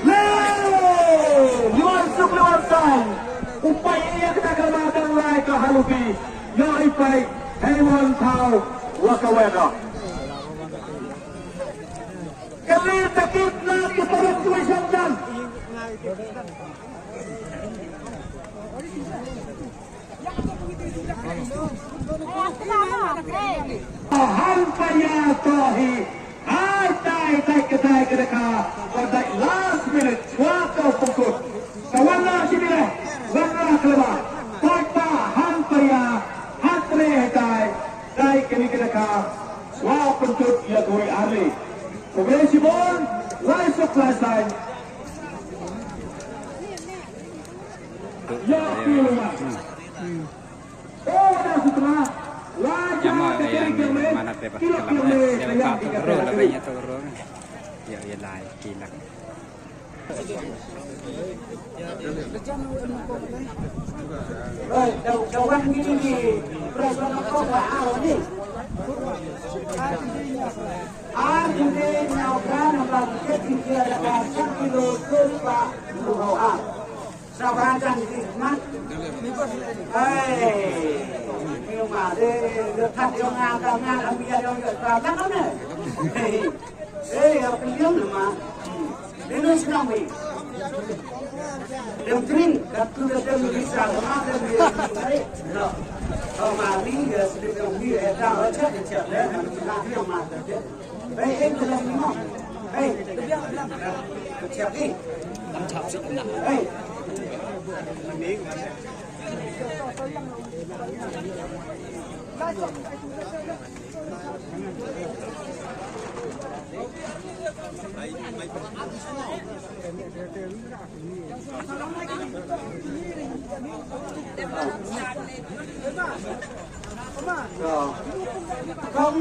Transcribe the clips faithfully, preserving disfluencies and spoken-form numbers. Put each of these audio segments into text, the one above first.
Le! Liwan suk liwan sang. U pait ya ka kala dang lai ka halupi. Yoh i pait. Hei wan thaw. Wa ka weka. Kali takit na ki parang tuwi sangjan. Han paya tohi. Hai tai tai kedai kedeka. Kedai last minute. Chwa ko pukut. Kawan na sini leh. Wan na keleba. Papa han paya. Hatre tai. Tai kini kedeka. Chwa pukut ya koi ari. Kongres Sibon. Lai suk lai sai. Ya ma, ya ni mana pe pa kalau mana ya ka tu ro la pe ya tu ro. Ya ya lai kilang. Oi, daw kawan gini ni. Perasaan aku ba au ni. Ar ni nyau kan ba ke tiga ada satu kilo tu ba. Sabaran di mat. Hei, ni ma de, de kat yong nga, ka nga, am ya yong ka, ka, ka, ka, ka. Hei, hei, ya, ka yong ma. Ni no sinong mi. Dem kring, ka tu de dem bisa, ma dem ni. Hei, no. Oh, ma ni, ya, sedih dem ni, eh, ka, oh, chat, chat, eh, ma, ma, ma, ma. Hei, hei, hei. Hei. Hei. Kong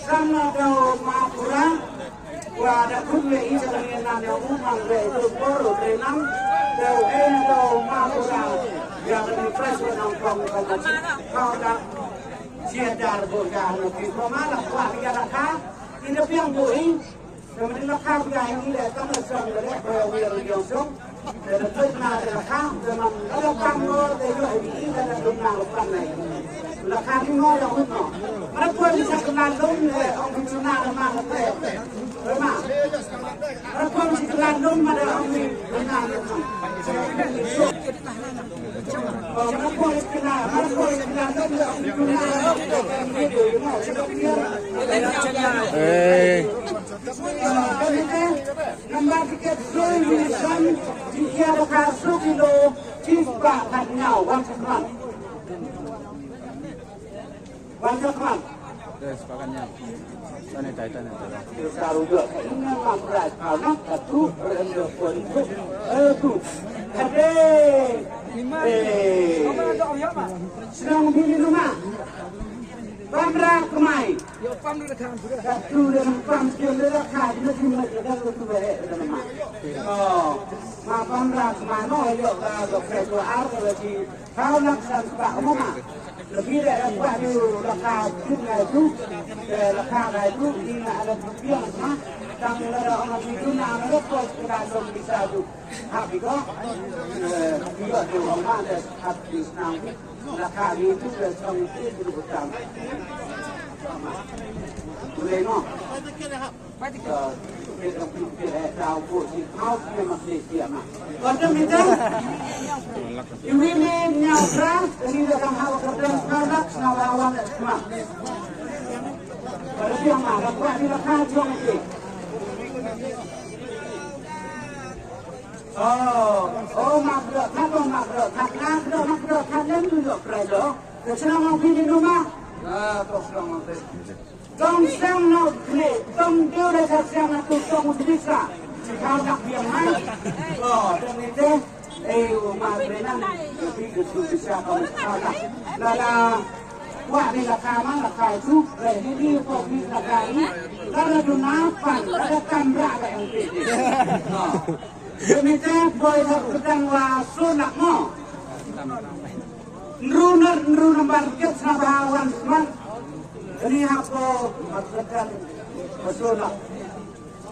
san na daw ma pura, wa da khun le i sa ni na ne u man le tu por u tre nam, daw e na daw ma pura, ya ka ni fresh wa nang kong kong ka chi, kong da, chia dar bo ya no ki ko ma la kwa ya la ka, i na piang bo i, Ka mani la kham ka ini le, kam la song le, ko ya wi ya song. Le le tuk na le la kham, le man, le la kham ngo, le yo ini, le le tuk na le kham le. La kham ngo ya hut no. Mara ko ni sa kena lum le, ong ni chuna le ma le. Le ma. Mara ko ni sa kena lum, mara ong ni chuna le ma. Mara ko ni sa kena, mara ko ni sa kena lum le, ong ni chuna le ma le. Eh. Number ticket three, Wilson, Jinkia Daka, Sukilo, Chief Pak Kanyao, one second. One second. Yes, Pak Kanyao. Tane tai, tane tai. Saru jo, ina ma prai, kau nak, satu, rendah, pun, tu, eh, tu. Hade. Eh. Senang bini rumah. Pamra kmai. Ka tu le pam ke le la ka, le ki ma ka tu le le ma. Oh, ma pamra kmai no, yo ka do ke ko ar le ki. Kau nak san ba mo ma. Le ki le ba ni la ka tu le tu. Le la ka le tu ni na le tu ya ma. Tang le ong ki tu na le ko ka do bisa tu. Hap i ko, eh, i ko tu ong ma le hap i snang. La ka ni tu le song tu tu tu tang. Boleh no? Eh, kita tu kita tahu ko si kau ni masih dia ma. Kau tu minta? Ini ni nyau terang, ini dah kau hau kerja kau nak, nak lawan nak semua. Pada dia ma, dapat ni la ka jong ni. Oh, oh, ma kdo, ma kdo, ma kdo, ma kdo, ma kdo, ma kdo, ma kdo. Ka chnong ong phi ni no ma? Ah, ka chnong ong phi. Tong sang no kle, tong deu da ka sang na tu tong u disa. Chi khau nak biang mai. Oh, tong ni te. Eh, u ma kle nang. Phi ka tu disa ka u khau nak. La la. Wa ni la ka ma la ka tu. Le ni ni ko ni la ka ni. La la du na pan. La la kam ra ka ong phi. Oh. Kemite boi da kutang wa sunak mo. Nru nar, nru nambar kit na ba wan smat. Ini hapo, hapo kutang wa sunak.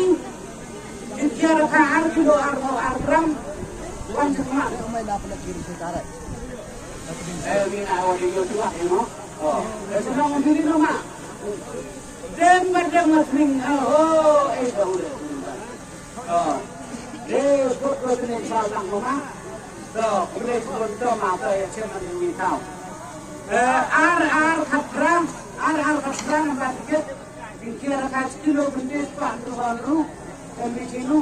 i, i tiar ka ar kilo ar mo ar gram, wan chakma. Eh, mi na wa di yo tuwa, you know. Oh, eh, senang diri no ma. Dem ba dem ma sning, oh, eh, da ule. Oh. Dei, bot ko tene sa lang ko ma. To, kule ko to ma, to ya chairman ni tau. Eh, ar, ar, khatra, ar, ar, khatra, number ticket. Jingkhia rakha chi kilo khyndai spah hynru haw hynru, em di chi lu.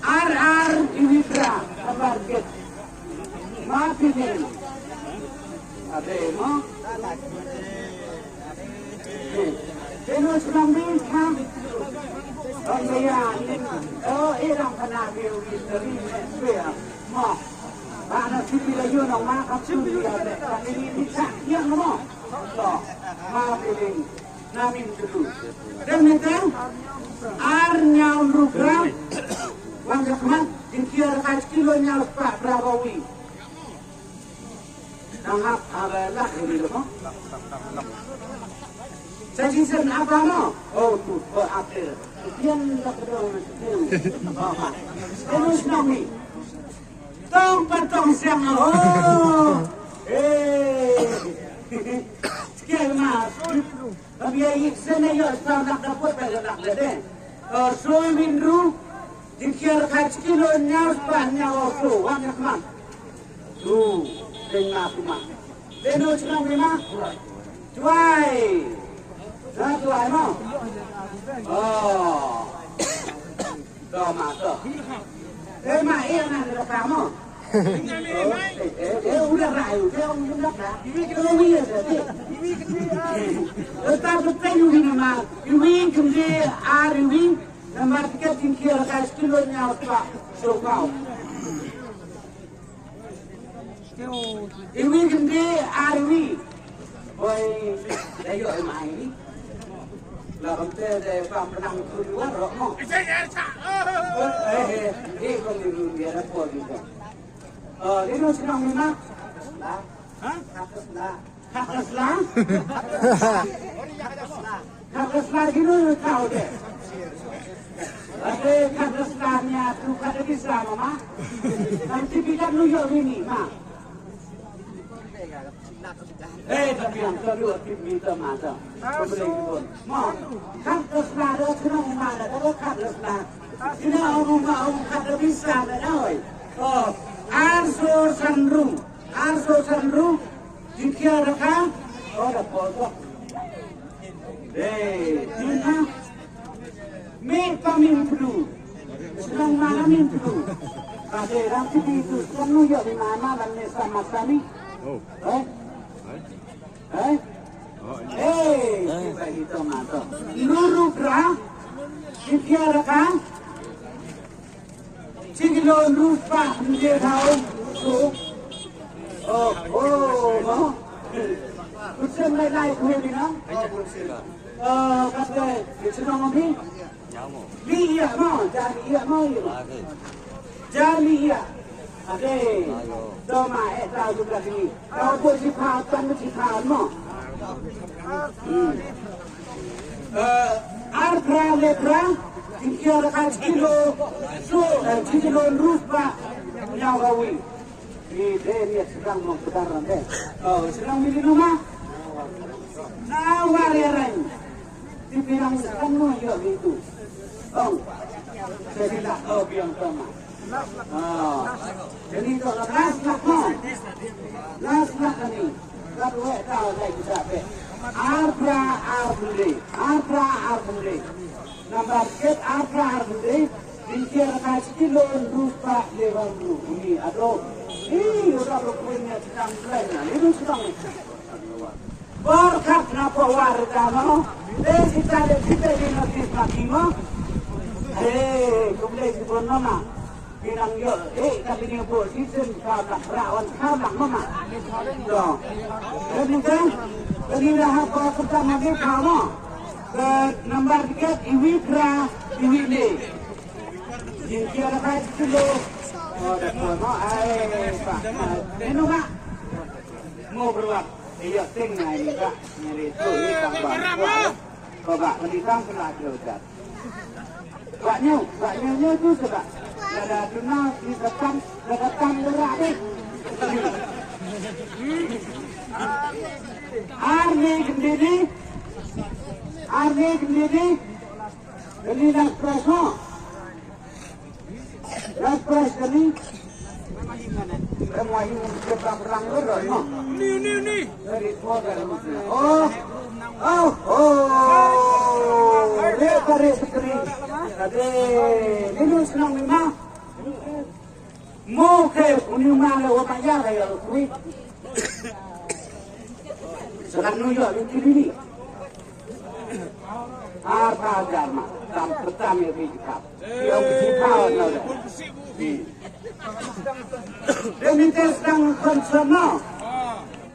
Ar ar iwi bra, nambar kit. Ma phi ni. Ade mo. Te no chnong mi ma. Ong ya ni. Oh, e rang khana bi wi tari me. Mo. Ba na chi bi la yo no ma ka chu ya le. Ka ni ni cha ya mo. To. Ma phi ni. Namin tu. Dem ni tem. Ar hynñiaw hynru gram. Wan ka khmat, jingkhia rakha chi kilo hynñiaw spah bra ba wi. Nang hap, hap, eh, lak ini lo mo. Sa chi sen apa mo? Oh, tu, oh, apa? Pian lak dong, pian. Oh, ha. Terus nami. Tong pa tong siang, oh. Eh. Sekian, Mas. Ka bia i sen e yoh spah lak da put ba lak le de. Ka soi min ru, jingkhia rakha chi kilo hynñiaw spah hynñiaw o so, wan yak man. Tu, deng na tu ma. Deng no chnong mi ma. Tuai. Na tuai mo. Oh. To ma to. Eh, ma, eh, na, na, ka mo. Eh, eh, eh, udah lah, udah, udah lah. Ini kita mau ya, jadi. Tetap betul, ini nama. Iwi, kemde, ar, iwi. Nambar tiga, jingkhia rakha chi kilo hynñiaw spah. So, kau. Iwi khyndai ar iwi. Boi, da yoh i mai ni. La kam te da kam penang tu luar rok mo. Eh, eh, eh, ko ni ru dia da ko ni ko. Oh, ni ru senang ni ma. La. Ha? Kata la. Kata la. Kata sla kinu kau de. Ade kata sla nia tu kata bisa mama. Nanti bilang nu yo ini ma. Eh, tapi yang kedua tim minta mata. Pembeli pun. Ma, kata sla ada kena mana ada kata sla. Kena orang mau kata bisa mana oi. Oh, arso sanru. Arso sanru. Jingkhia rakha, oh, da pol ko. Eh, ni ma. Me pa min plu. Senang mana min plu. Ade rang ti tu, sanu yo di mana dan ne sama sami. Oh. Eh? Eh? Eh, kita itu mata. Luru bra. Jingkhia rakha. Chi kilo hynru spah hynñiaw o so. Oh, oh, mo. Kusen lai lai kue ni na. Oh, kate, chnong mi. Li ya mo, ja li ya mo. Ja li ya. Ade. To ma e ta ju ka ni. Ka ko chi pha, tan chi pha mo. Hmm. Eh, ar bra le bra, jingkhia rakha chi kilo, so, eh, chi kilo hynru spah hynñiaw o wi. Ni de ni sedang mo kedar de. Oh, sedang mi di rumah. Na, war ya rai. Di bilang sedang mo yo itu. Oh. Jadi lah, oh, biang sama. Ah. Jadi to last lak mo. Last lak ni. Kat wek tau dai kita be. Ar bra ar hynriew. Ar bra ar hynriew. Nambar kit ar bra ar hynriew. Jingkhia rakha chi kilo hynru spah le wan ru. Ini ado. Ih, udah berkuenya sedang lain. Ini sedang. Bor khat na pawar da mo. Le sita le sita di notis mati mo. Eh, kumle si bon mama. Pinang yo, eh, tapi ni bo season ka bra wan ka bra mama. To. Kemudian, kami dah apa kita mati ka mo. Ke nambar tiga, iwi bra, iwi le. Jingkhia rakha chi kilo. Oh, da ko mo. Ai, pa. Enu ma. Mo berwak. Iya, ting ngai ni, Kak. Nyari tu, ni tang bang. Ko, Kak, ni tang pula jauh, Kak. Kak Nyu, Kak Nyu, Nyu tu, Kak. Lada tuna, ni datang, lada datang berak ni. Army kendiri. Army kendiri. Kendiri nak terus, no? Last prize kani. Em wa yu ke pa perang lo no. Ni, ni, ni. Oh, oh, oh. Re pare sekri. Ade, ni nu senang ni ma. Mo ke uni ma le wa maya le ya kui. Sekarang nu ya lu kiri ni. Apa ajar ma? Tam pertama ya di kap. Yang kita na. Demi tes tang konsona.